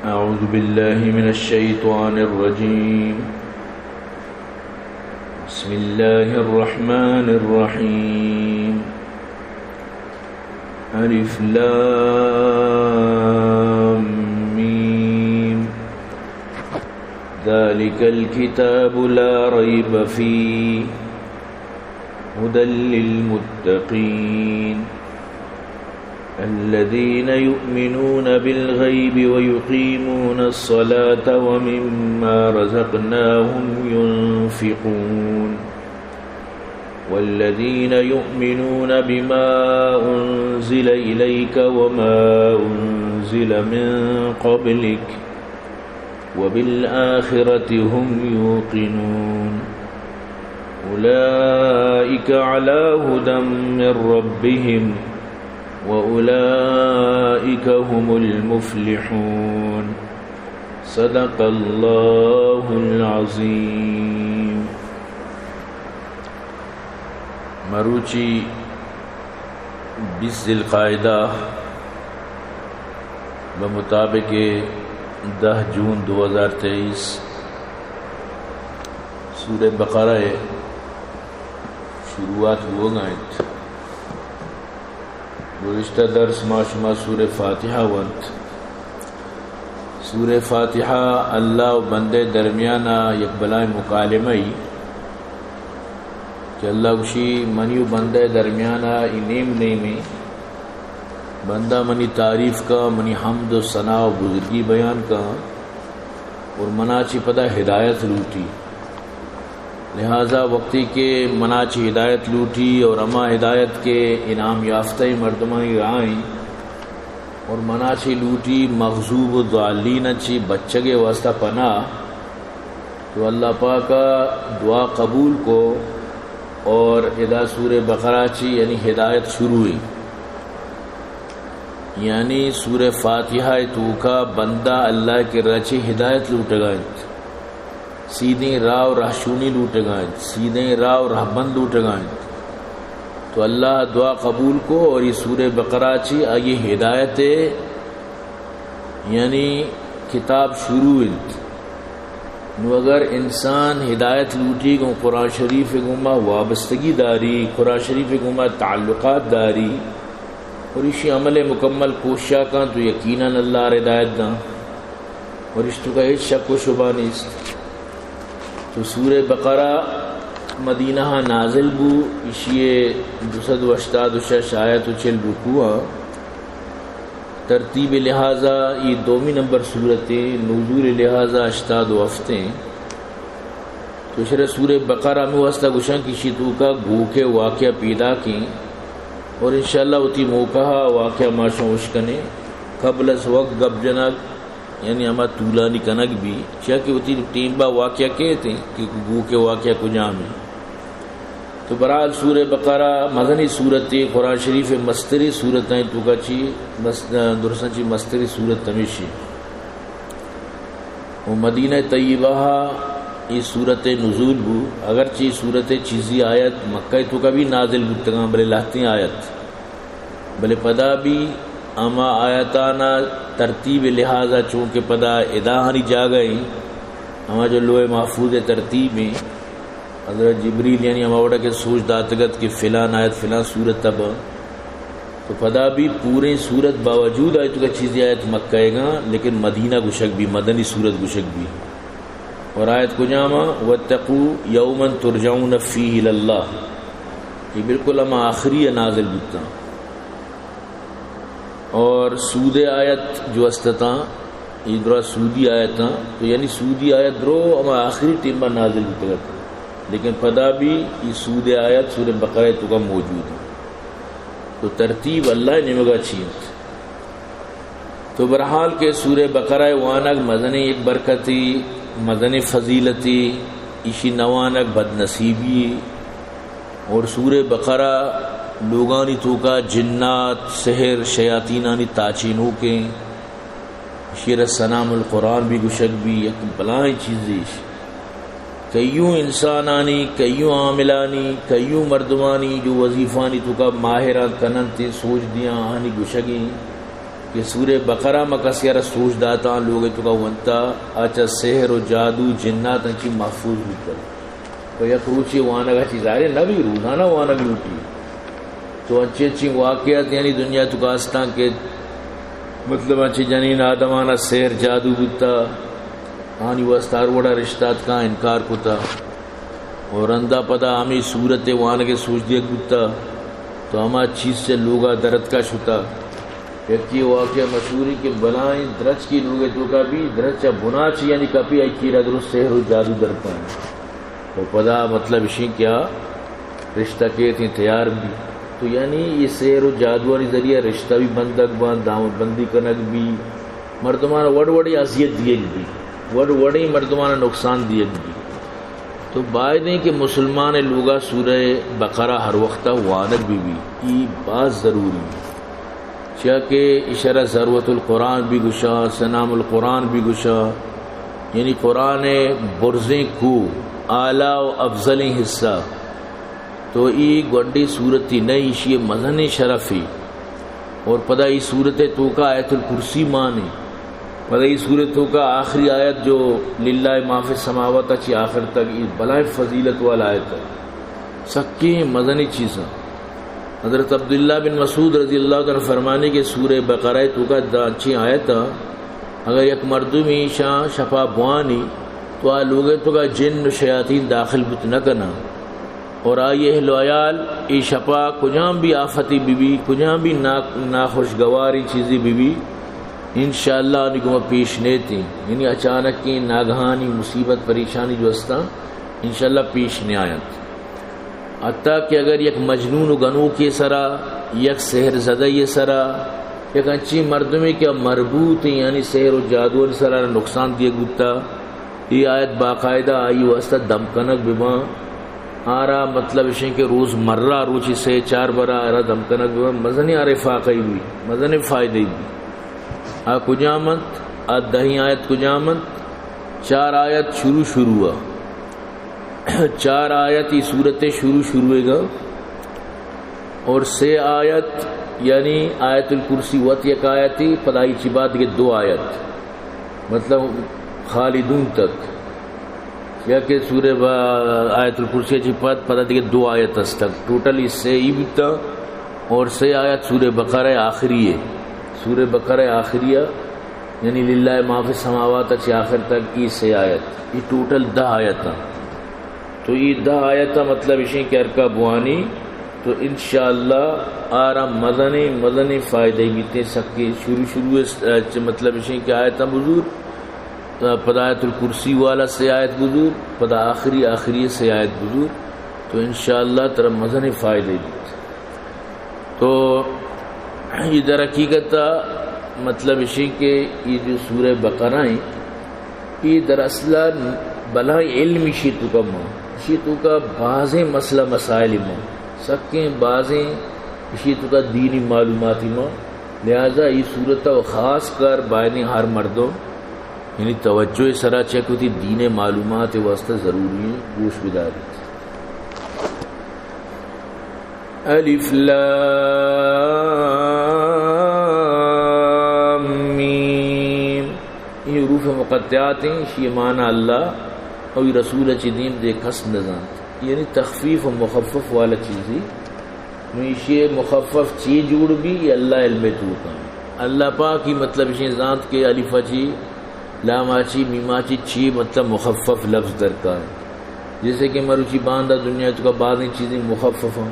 أعوذ بالله من الشيطان الرجيم. بسم الله الرحمن الرحيم. ألف لام ميم. ذلك الكتاب لا ريب فيه هدى للمتقين الذين يؤمنون بالغيب ويقيمون الصلاة ومما رزقناهم ينفقون والذين يؤمنون بما أنزل إليك وما أنزل من قبلك وبالآخرة هم يوقنون. أولئك على هدى من ربهم وأولئك هم المفلحون. صدق الله العظيم. مروچی بیست ذی القعدہ بمطابق دہ جون دو ہزار تئیس، سورہ بقرہ ءِ شروعات بوگ ءَ اِنت۔ گزشتہ درس ما شما سورہ فاتحہ ونت۔ سورہ فاتحہ اللہ و بندہ درمیان ءَ یک بلائیں مکالمہ ای کہ اللہ گوشی، منی و بندہ درمیان ءَ اے نیم نیمیں، بندہ منی تعریف کا، منی حمد و ثنا و بزرگی بیان کا اور منا چی پدا ہدایت لوٹی۔ لہذا وقتی کہ منا چی ہدایت لوٹی اور ہما ہدایت کے انعام یافتہ مردمانی راہیں اور منا چی لوٹی مغضوب و ضالین چی بچگے واسطہ پناہ، تو اللہ پاک ءَ دعا قبول کو اور ادا سورہ بقرہ چی یعنی ہدایت شروع ای۔ یعنی سورہ فاتحہ ءِ توکا بندہ اللہ ءِ کرا چی ہدایت لوٹگا انت، سیدھیں راہ و رہشونی لوٹگا انت، سیدھیں راہ و رہبند لوٹگا انت۔ تو اللہ دعا قبول کو اور اے سورہ بقرہ چی آئی ہدایت ءِ یعنی کتاب شروع انت۔ نو اگر انسان ہدایت لوٹی گوں قرآن شریف گوما وابستگی داری، قرآن شریف گوما تعلقات داری اور ایشی عمل مکمل کوششا کن تو یقیناً اللہ ہدایت داں اور ایش توکا ہچ شک و شبہ نیست۔ تو سورہ بقرہ مدینہ نازل بو، ایشی دو سد و ہشتاد و شش آیت و چل رکوع۔ ترتیب لحاظا اے دومی نمبر سورت ایں، نزول لحاظا ہشتاد و ہفت ایں۔ تو شرح سورہ بقرہ ہمے واسطہ گوشاں کہ ایشی توکا گوکے واقعہ پیداک ایں اور انشاءاللہ وتی موقع واقعہ ما شما اشکنیں۔ قبل از وقت گپ جنگ یعنی ہما طولانی کنگ بی، چیا کہ وتی ٹیم با واقعہ کیت ایں کہ گوکے واقعہ کجام ایں۔ تو برحال سورہ بقرہ مزنی سورتے، قرآن شریف مستری سورتاں توکا چی مس-، درستاں چی مستری سورت ہمیشی۔ و مدینہ طیبہ اے سورت نزول بو، اگرچہ اے سورت چیزی آیت مکہ توکا بھی نازل بوتگاں، بلے لہتیں آیت۔ بلے پدا بھی ہما آیتانا ترتیب لحاظا چونکہ پدا اداہانی جاگہ ایں، ہما جو لوح محفوظ ترتیب ایں، حضرت جبریل یعنی ہما وڑا کہ سوچ داتگت کہ فلان آیت فلان سورت تبا، تو پدا بھی پوریں سورت باوجود آیت کا چیزی آیت مکہ گا، لیکن مدینہ گوشگ بھی، مدنی سورت گوشگ بھی۔ اور آیت کجاما؟ واتقوا یوما ترجعون فیہ الی اللہ۔ یہ بالکل ہما آخری نازل بوتاں۔ اور سود آیت جو استتاں، یہ درا سودی آیتاں، تو یعنی سودی آیت درو ہما آخری ٹیم نازل بوتگت، لیکن پدا بھی یہ سود آیت سورہ بقرہ توکا موجود ہیں۔ تو ترتیب اللہ نیمگا چی انت۔ تو برحال کہ سورہ بقرہ وانگ مزنیں یک برکتی، مزنیں فضیلتی، ایشی نوانگ بدنصیبی۔ اور سورہ بقرہ لوگانی توکا جنات، سحر، شیاطینانی تاچینوکیں۔ ایشی را سنام القرآن بھی گوشگ بھی، یک بلائیں چیزیش۔ کئیوں انسانانی، کئیوں عاملانی، کئیوں مردمانی جو وظیفانی توکا ماہران کننت، سوج دیاں، آنی گوشگیں۔ کہ سورہ بقرہ ما کسے ءَ را سوج داتا، لوگ ءِ توکا ونتا، آ چہ سحر و جادو جنات انچی محفوظ بوتا۔ و یک روچے وانگا چی ظاہر نہ بی، روزانہ وانگ لوٹی۔ تو انچیں انچیں واقعات یعنی دنیا توکا استاں کہ مطلب انچیں جنین آدمانا سحر جادو بوتا، آنی واسطہ ہر وڑا رشتہ اتکاں انکار کتا۔ و رندا پدا ہمے سورت ءِ وانگ ءِ سوج دیگ بوتا، تو ہما چیز چہ لوگا در اتکا شتا۔ یکے واقعہ مشہوری کہ بلائیں درچکے لوگ ءِ توکا بی، درچک ءَ بنا چہ یعنی کپی، آئی کرا درست سحر و جادو درکاں۔ و پدا مطلب اشیں کہ آ رشتہ کیت ایں تیار بی۔ تو یعنی اے سحر و جادوانی ذریعہ رشتہ بی بندگ باں، دامن بندی کنگ بی، مردمانا وڑ وڑیں اذیت دیگ بی، وڑ وڑیں مردمانا نقصان دیگ بی۔ تو باید ایں کہ مسلمان ءِ لوگا سورہ بقرہ ہر وقتا وانگ بہ بی، ای باز ضروری ایں۔ چیا کہ اشرا ذروۃ القرآن بی گشا، سنام القرآن بی گشا، یعنی قرآن ءِ برزیں کوہ، اعلیٰ و افضلیں حصہ۔ تو ای گونڈیں سورتے نہ، ایشی ءِ مزنیں شرفے۔ اور پدا ای سورت ءِ توکا آیت الکرسی مانے۔ پدا ای سورت ءِ توکا آخری آیت جو للہ ما فی السماوات ءَ چی آخر تک، ای بلائیں فضیلت والا آیت ایں۔ سکیں مزنیں چیزاں۔ حضرت عبداللہ بن مسعود رضی اللہ تعالیٰ عنہ فرمانی کہ سورہ بقرہ ءِ توکا دانچیں آیتاں، اگر یک مردمے ایشاں شپا بوانی تو آ لوگ ءِ توکا جن و شیاطین داخل بوت نہ کناں۔ اور آئی اہل و عیال اے شپا کجام بھی آفتے بہ بی، کجام بھی نا-، ناخوشگواریں چیزے بہ بی، انشاءاللہ آنی گوما پیش نیتیں۔ یعنی اچانکیں ناگہانی مصیبت پریشانی جو استاں، انشاءاللہ پیش نیاینت۔ حتیٰ کہ اگر یک مجنون و گنوکے سرا، یک سحر زدہ یے سرا، یک انچیں مردمے کہ مربوط ایں، یعنی سحر و جادوانی سرا نقصان دیگ بوتا، اے آیت باقاعدہ آئی واسطہ دم کنگ بباں۔ آرا مطلب اشیں کہ روز مرہ روچی سے چار برا آرا دم کنگ بباں، مزنیں آرا افاقہ بی، مزنیں فائدہ بی۔ آ کجام انت؟ آ دہیں آیت کجام انت؟ چار آیت شروع شروع ءَ۔ چار آیت ای سورت ءِ شروع شروع ءَ گا۔ اور سے آیت، یعنی آیت الکرسی وت یک آیتے، پدا ای چی بعد دگہ دو آیت، مطلب خالدون تک، یا کہ سورہ با-، آیت الکرسی چی پد، پدا دگہ دو آیت است تک، ٹوٹل ای سے ای بیتا۔ اور سے آیت سورہ بقرہ آخری ایں، سورہ بقرہ آخری ایں، یعنی للہ ما فی السماوات چی آخر تک ای سے آیت، ای ٹوٹل دہ آیت ایں۔ تو ای دہ آیت مطلب اشیں کہ ہر کا بوانی تو انشاءاللہ آرا مزنیں، مزنیں فائدہ بیتیں۔ سکے شروع شروع اس-، چ-، مطلب اشیں کہ آیت بزور، پدا آیت الکرسی والا سے آیت بزور، پدا آخری، آخری سے آیت بزور، تو انشاءاللہ ترا مزنیں فائدہ بیت۔ تو اے در حقیقت مطلب اشیں کہ اے جو سورہ بقرہ ایں، اے در اصل بلائیں علم اشی توکا ماں، اشی توکا بازیں مسئلہ مسائل ماں، سکیں بازیں اشی توکا دینی معلوماتی ماں۔ لہذا اے سورت و خاص کر بایدیں ہر مردم یعنی توجہ سرا چک وتی دین معلومات واسطہ ضروری ایں، گوش بداریت۔ الف لام میم۔ اے حروف مقطعات ایں، اشی معنی اللہ او رسول چی دیم دے کس نزانت۔ یعنی تخفیف و مخفف والا چیزی۔ نو اشی مخفف چی جوڑ بی، اے اللہ علم توکا۔ اللہ پاک ہی مطلب اشی زانت کہ الف چی، لام چی، میم چی، چی مطلب مخفف لفظ درکار۔ جیسے کہ مروچی باندا دنیا توکا بازیں چیزیں مخفف ایں۔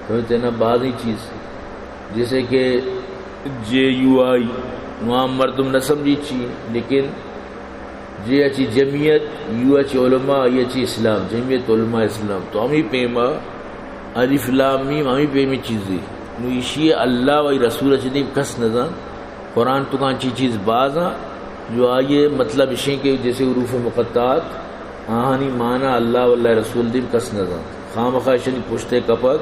سمجھتے نا، بازیں چیز۔ جیسے کہ جے یو آئی، نو عام مردم نہ سمجھی چی، لیکن جے اچی جمعیت، یو اچی علماء، آئی اچی اسلام، جمعیت علماء اسلام۔ تو ہمیں پیما الف لام میم ہمیں پیمی چیزی۔ نو اشی اللہ و رسول اچی دیم کس نزان۔ قرآن توکا انچی چیز بازاں جو آئی مطلب اشیں کہ جیسے حروف مقطعات، آہانی معنی اللہ و اللہ رسول دیم کس نزانت۔ خامخا اشانی پشتے کپگ،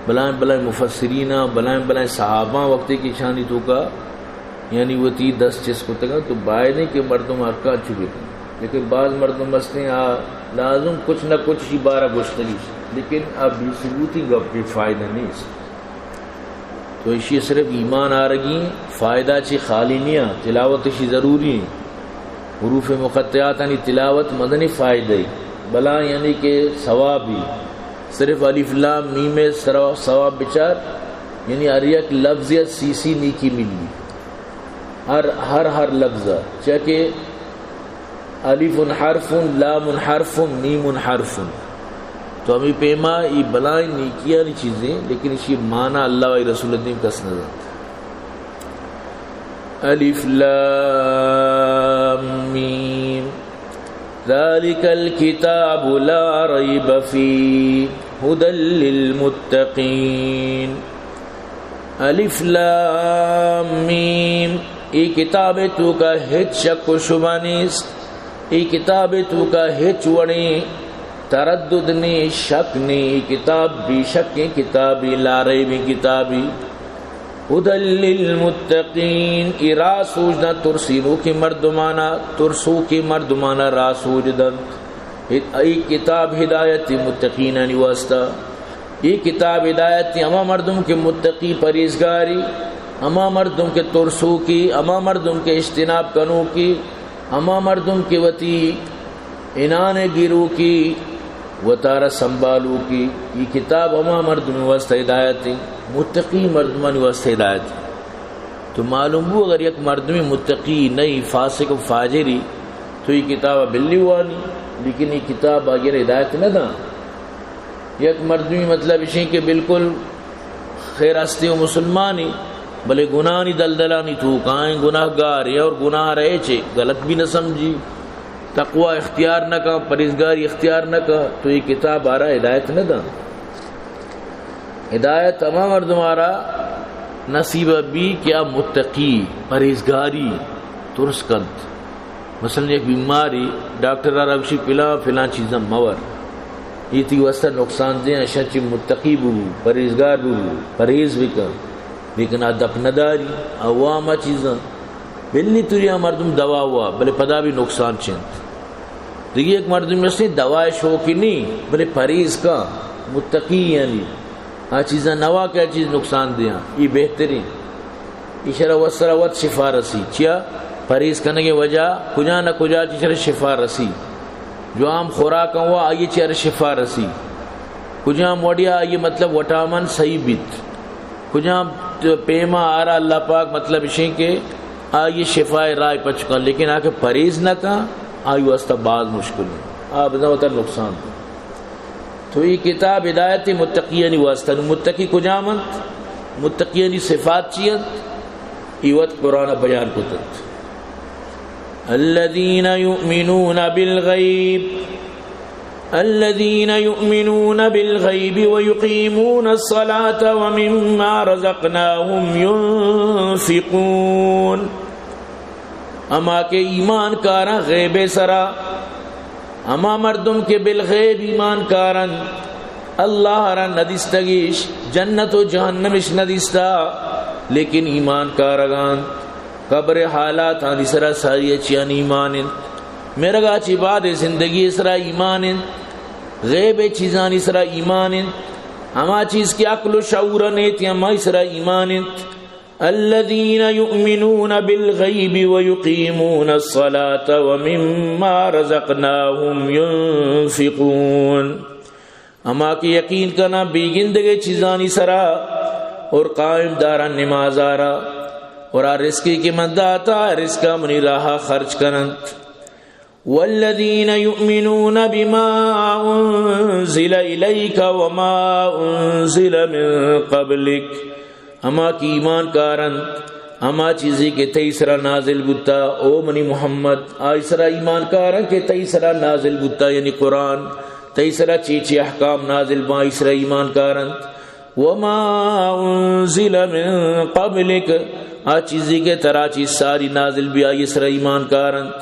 بلائیں بلائیں مفسریناں، بلائیں بلائیں صحاباں وقتے کہ اشانی توکا یعنی وتی دست چست کتگاں، تو بایدیں کہ مردم ہر کار چو بکن۔ لیکن بعض مردم ہستیں آ لازم کچھ نہ کچھ اشی بارا گوشتگی، لیکن آ بے ثبوتی گپے فائدہ نیست۔ تو اشی صرف ایمان آرگی فائدہ چی خالی نیا، تلاوت اشی ضروری ہیں۔ حروف مقطعاتانی تلاوت مدنی فائدہ ای، بلا یعنی کہ ثواب ای۔ صرف الف لام میم سرا ثواب بچار، یعنی ہر یک لفظ یا سی سی نیکی ملی۔ ہر، ہر، ہر لفظ، چیا کہ الف حرف، لام حرف، میم حرف۔ تو ہمیں پیما ای بلائیں نیکیانی چیزیں، لیکن اشی معنی اللہ و رسول دین کس نہ زانت۔ الف لام میم۔ ذلك الكتاب لا ريب فيه هدى للمتقين۔ الف لام میم۔ ای کتاب توکا ہچ شک و شبہ نیست۔ ای کتاب توکا ہچ وڑیں تردد نی، شک نی۔ ای کتاب بے شکیں کتابی، لا ریبیں کتابی۔ ھدی للمتقین، ای راہ سوج دنت ترسینوکیں مردمانا، ترسوکیں مردمانا راہ سوج دنت۔ ای کتاب ہدایت متقینانی واسطہ۔ ای کتاب ہدایت ہما مردم کہ متقی، پرہیزگاری، ہما مردم کہ ترسوکی، ہما مردم کہ اجتناب کنوکی، ہما مردم کہ وتی انان گروکی، وتارا سنبھالوکی، ای کتاب ہما مردم واسطہ ہدایت، متقی مردمانی واسطہ ہدایت۔ تو معلوم بو، اگر یک مردمی متقی نئی، فاسق و فاجری، تو ای کتاب بلی وانی، لیکن ای کتاب آگیر ہدایت نہ داں۔ یک مردمی مطلب اشیں کہ بالکل خیر ہستی و مسلمانی، بلے گناہانی دلدلانی توکائیں، گناہگاریں اور گناہ رہے چے، غلط بھی نہ سمجھی، تقوی اختیار نہ کن، پرہیزگاری اختیار نہ کن، تو ای کتاب آرا ہدایت نہ داں۔ ہدایت ہما مردم آرا نصیب بی کہ آ متقی، پرہیزگاری، ترس کنت۔ مثلاً یک بیماری، ڈاکٹر آرا گوشی پلاں پلاں چیزاں مور، ای تی واسطہ نقصان دہ، اشاں چی متقی ببو، پرہیزگار ببو، پرہیز بکن، لیکن آ دپ نداری، عوام آ چیزاں۔ بلی توری آ مردم دوا ہوا، بلے پدا بھی نقصان چنت۔ دیگہ یک مردم ہستی دوا شوقی نی، بلے پرہیز کا، متقی یعنی۔ آ چیزاں نوا کہ آ چیز نقصان دیاں، ای بہترین۔ ایشرا وت سرا وت شفا رسی۔ چیا؟ پرہیز کنگے وجہ کجا نہ کجا چیشرا شفا رسی۔ جو عام خوراک ہوا، آئی چیرا شفا رسی۔ کجام وڑیا آئی مطلب وٹامن صحیح بیت۔ کجام پیما آرا اللہ پاک مطلب اشیں کہ آئی شفا راہ پچ کن، لیکن آ کہ پرہیز نہ کن، آئی واسطہ باز مشکل ہے۔ آ بزاں وتا نقصان دے۔ تو ای کتاب ہدایت متقیانی واسطہ۔ نو متقی کجام انت؟ متقیانی صفات چی انت؟ ای وت قرآن بیان کتنت۔ الذين يؤمنون بالغيب، الذين يؤمنون بالغيب ويقيمون الصلاة ومما رزقناهم ينفقون۔ ہما کہ ایمان کاراں غیب سرا، ہما مردم کہ بالغیب ایمان کارن، اللہ را ندیستگیش، جنت و جہنمش ندیستا، لیکن ایمان کارگان، قبر حالات آنی سرا ساری چیان ایمان انت، مرگا چی بعد زندگی سرا ایمان انت، غیب چیزانی سرا ایمان انت، ہما چیز کہ عقل و شعور نیت، ہمائی سرا ایمان انت۔ الذين يؤمنون بالغيب ويقيمون الصلاة ومما رزقناهم ينفقون۔ ہما کہ یقین کناں بیگندگے چیزانی سرا اور قائم دارن نمازارا اور آ رزقی کہ من داتا، رزقا منی راہا خرچ کننت۔ والذين يؤمنون بما أنزل إليك وما أنزل من قبلك، ہما کہ ایمان کارنت ہما چیزی کہ تئی سرا نازل بوتا، او منی محمد، آئی سرا ایمان کارن کہ تئی سرا نازل بوتا، یعنی قرآن، تئی سرا چی چی احکام نازل باں، آئی سرا ایمان کارنت۔ وما أنزل من قبلك، آ چیزی کہ ترا چی ساری نازل بی، آئی سرا ایمان کارنت۔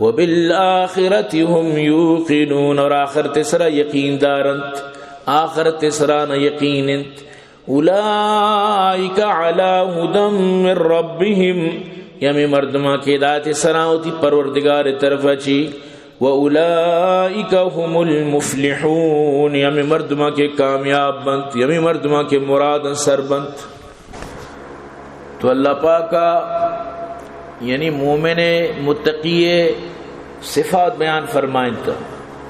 وبالآخرة هم يوقنون، اور آخرت سرا یقین دارنت، آخرت سرا نہ یقین انت۔ أولئك على هدى من ربهم، یمی مردماں کہ ہدایت سرا ہوتی پروردگار طرف چی۔ وأولئك هم المفلحون، یمی مردماں کہ کامیاب بنت، یمی مردماں کہ مراد سر بنت۔ تو اللہ پاک ءَ یعنی مومن متقی صفات بیان فرمائنت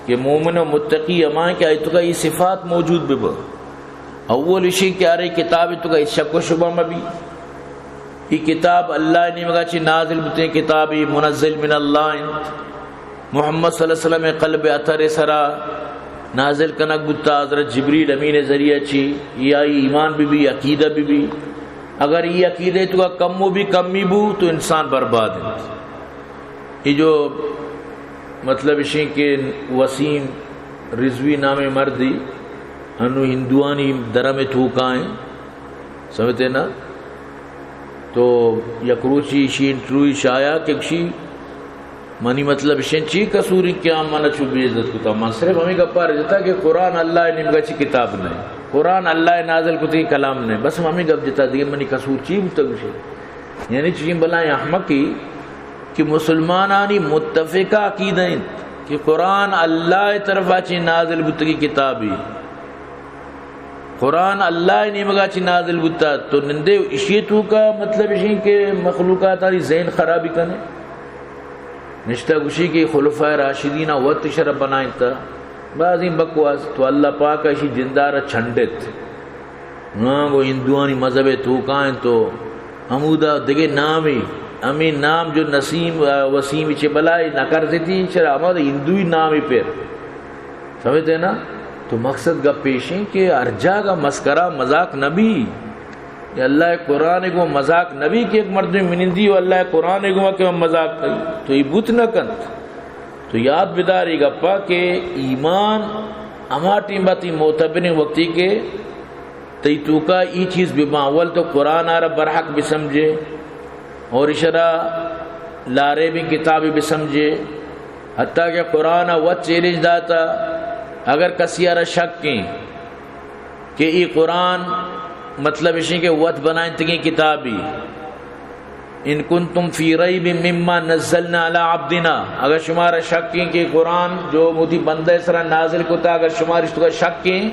کہ مومن و متقی ہمائیں کہ آئی توکا یہ صفات موجود ببا۔ اول اشی کہ آرے کتاب توکا ہچ شک و شبہ مبی۔ یہ کتاب اللہ نیمگا چی نازل بوتیں کتابی، منزل من اللہ انت۔ محمد صلی اللہ علیہ وسلم قلب اطہر سرا نازل کنگ بوتا، حضرت جبریل امین ذریعہ چی، یا ایمان بی بی، عقیدہ بی بی۔ اگر یہ عقیدہ توکا کمو بی کمی بو تو انسان برباد انت۔ یہ جو مطلب اشیں کہ وسیم رضوی نام مردی انو ہندوانی درم توکائیں، سمجھتے نا؟ تو یک روچی اشی انٹرویو شایا کہ اشی منی مطلب اشیں چی قصوری کہ آ من چو بے عزت کتا؟ من صرف ہمیں گپا جتا کہ قرآن اللہ نیمگا چی کتاب نہیں، قرآن اللہ نازل کتی کلام نہیں، بس ہمیں گپ جتا، دیگه منی قصور چی بوتا گوشے؟ یعنی چی بلائیں احمقی کہ مسلمانانی متفقہ عقیدہ انت کہ قرآن اللہ طرفا چی نازل بوتگی کتابی، قرآن اللہ نیمگا چی نازل بوتا، تو نندے اشی توکا مطلب اشیں کہ مخلوقاتانی ذہن خرابی کنے۔ نشتہ گوشی کہ خلفائے راشدین وت شر بنائیں تا بازیں بکواس، تو اللہ پاک اشی جندار چنڈت۔ ہاں، گو ہندوانی مذہب توکائیں تو ہمودا دگہ نامی، ہمیں نام جو نسیم، آ، وسیم چے بلائی نکرزتی، چرا ہمودا ہندوئی نامی پر۔ سمجھتے نا؟ تو مقصد گپ پیشیں کہ ہر جاگہ مسکرا مذاق نبی۔ یہ اللہ قرآن گو مذاق نبی کہ ایک مردم منندی و اللہ قرآن گو کہ من مذاق کری۔ تو یہ بوت نہ کنت۔ تو یاد بداری گپا کہ ایمان ہما ٹیم باتی معتبریں وقتی کہ تئی توکا ای چیز بباں، اول تو قرآن آرا برحق بسمجھے اور اشرا لاریبیں کتابی بسمجھے، حتیٰ کہ قرآن وت چیلنج داتا، اگر کسی آرا شک ہیں کہ ای قرآن مطلب اشیں کہ وت بنائیں تگیں کتابی، ان کنتم فی ریب مما نزلنا علی عبدنا، اگر شمارا شک ہیں کہ قرآن جو موتی بندہ سرا نازل کتا، اگر شمار اشتگا شک ہیں،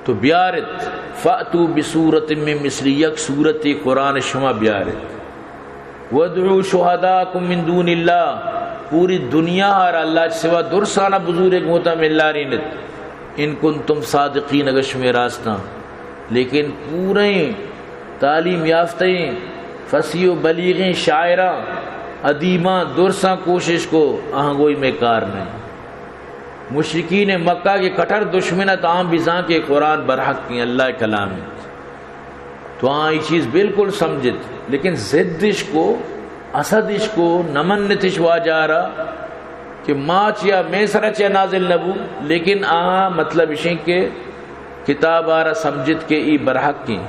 تو بیارت، فأتوا بسورة من مثلی، یک سورت قرآن شما بیارت۔ وادعوا شهداءکم من دون اللہ، پوری دنیا ہر اللہ چ سوا درسانا بزورے گوتا ملارینت۔ ان کنتم صادقین، اگر شمے راستاں۔ لیکن پوریں تعلیم یافتیں فصیح و بلیغیں شاعراں، ادیباں درساں کوشش کو، آہاں گوئی میں کار نہیں۔ مشرکین مکہ کے کٹر دشمن ات، آن بزاں کہ قرآن برحق ہیں، اللہ کلام ہیں۔ تو آن یہ چیز بالکل سمجھت، لیکن ضدش کو، حسدش کو، نمنتش واجہ را کہ ما چیا، میں سرا چیا نازل نبو، لیکن آ مطلب اشیں کہ کتاب آرا سمجھت کہ ای برحق ہیں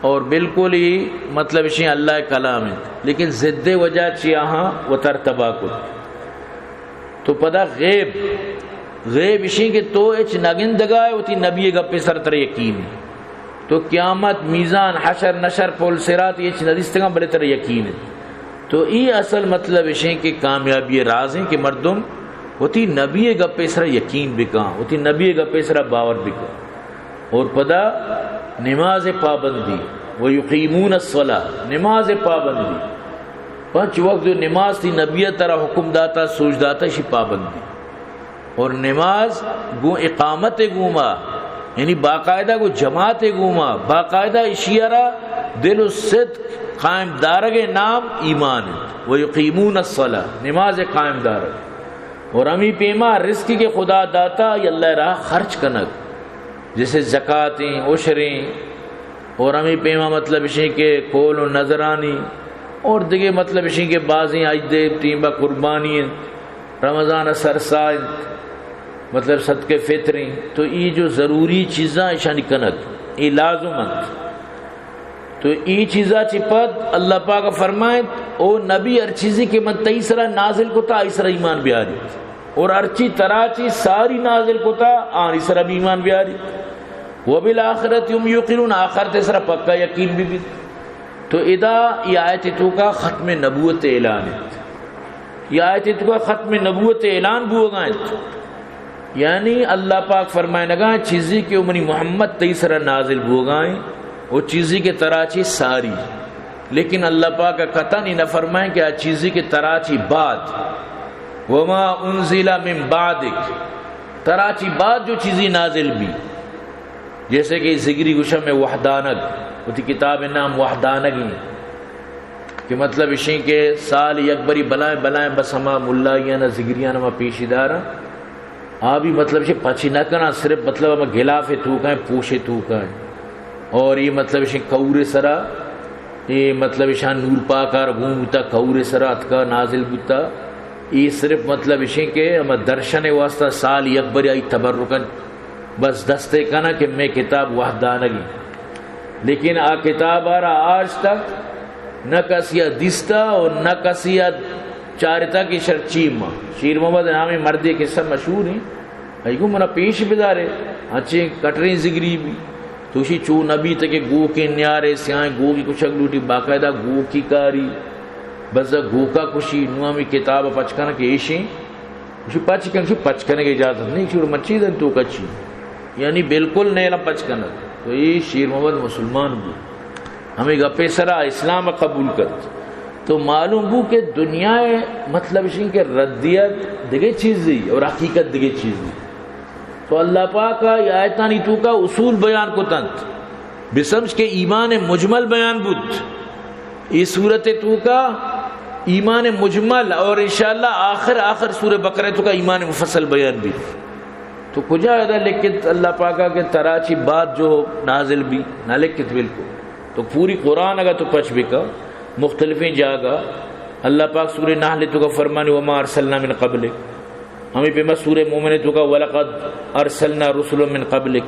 اور بالکل ای مطلب اشیں اللہ کلام ہیں، لیکن ضد وجہ چیا ہاں وتر تباہ کت۔ تو پدا غیب، غیب اشیں کہ تو اچ نگندگائے، وتی نبی گپے سر تر یقین۔ تو قیامت، میزان، حشر، نشر، پل صراط اچ ندیستگاں، بلے تر یقین۔ تو ای اصل مطلب اشیں کہ کامیابی راز ہیں کہ مردم وتی نبی گپے سر یقین بکاں، وتی نبی گپے سر باور بکاں۔ اور پدا نماز پابندی، و یقیمون الصلاة، نماز پابندی۔ پنچ وقت جو نماز تھی نبی ترا حکم داتا، سوچ داتا، شی پابندی۔ اور نماز گوں اقامت گوما، یعنی باقاعدہ گوں جماعت گوما، باقاعدہ اشی را دل و صدق قائم دارگ نام ایمان انت۔ و یقیمون الصلاة، نماز قائم دارگ۔ اور ہمی پیما رزقی کہ خدا داتا، یہ اللہ راہ خرچ کنگ، جیسے زکاتیں، عشریں، اور ہمی پیما مطلب اشیں کہ قول و نظرانی، اور دیگہ مطلب اشیں کہ بازیں عید ٹیمبا قربانی انت، رمضان سرسا انت، مطلب صدقہ فطریں، تو ای جو ضروری چیزاں اشانی کنگ، ای لازم انت۔ تو ای چیزا چی پد اللہ پاک فرمائیت، او نبی، ہر چیزی کہ من تئی سرا نازل کتا، آئی سرا ایمان بیاریت۔ اور ہرچی ترا چی ساری نازل کتا، آنی سرا بھی ایمان بیاریت۔ وبالآخرة هم یوقنون، آخرت سرا پکا یقین بھی بیت۔ تو ادا یہ آیت توکا ختم نبوت اعلان انت۔ یہ آیت توکا ختم نبوت اعلان بوگا انت۔ یعنی اللہ پاک فرمائنگا، چیزی کہ منی محمد تئی سرا نازل بوگا ہیں، او چیزی کہ ترا چی ساری۔ لیکن اللہ پاک قطعاً ای نہ فرمائیں کہ آ چیزی کہ ترا چی بعد، وما انزل من بعدک، ترا چی بعد جو چیزی نازل بی، جیسے کہ زگری گوشا میں وحدانگ، وتی کتاب نام وحدانگ ہیں، کہ مطلب اشیں کہ سال یک بری بلائیں بلائیں بس ہما ملائیاں زگریاں ہما پیشی داراں۔ آ بھی مطلب اشیں پچی نہ کناں، صرف مطلب ہما غلاف توکا ہیں، پوش توکا ہیں۔ اور یہ مطلب اشیں کور سرا، یہ مطلب اشاں نور پاک آر گون بوتا، کور سرا اتکا نازل بوتا۔ یہ صرف مطلب اشیں کہ ہما درشن واسطہ سال یک بری آئی تبرکن بس دستے کنا کہ میں کتاب وحدانگی۔ لیکن آ کتاب آرا آج تک نہ کسی دیستا اور نہ کسی چارتا کہ شر چی ما۔ شیر محمد نامی مردے قصہ مشہور ہیں۔ ای گو منا پیش بدارے، انچیں کٹریں زگری بی۔ تو شی چو نبی تک گوکے نیارے، سیاہیں گوکی کشک لوٹی، باقاعدہ گوکی کاری۔ بس گوکا کشی، نو ہمی کتاب پچ کنا کہ ایشیں۔ شی پچ کن، شی پچ کنگ اجازت نہیں، شی مچی دن تو کچی۔ یعنی بالکل نیلا پچ کنگ۔ تو یہ شیر محمد مسلمان بو۔ ہمیں گپے سرا اسلام قبول کرت۔ تو معلوم بو کہ دنیا مطلب اشیں کہ ردیت دگہ چیزی اور حقیقت دگہ چیزی۔ تو اللہ پاک آ آیتانی توکا اصول بیان کتنت۔ بسمجھ کہ ایمان مجمل بیان بوت۔ ای سورت توکا ایمان مجمل اور انشاءاللہ آخر، آخر سورہ بقرہ توکا ایمان مفصل بیان بیت۔ تو کجا ادا لکھت اللہ پاکا کہ ترا چی بعد جو نازل بی؟ نہ لکھت بالکل۔ تو پوری قرآن اگا تو پچ بکا، مختلفیں جاگہ اللہ پاک سورہ نحل توکا فرمانی، وما ارسلنا من قبلک۔ ہمیں پیما سورہ مومن توکا ولقد ارسلنا رسلا من قبلک۔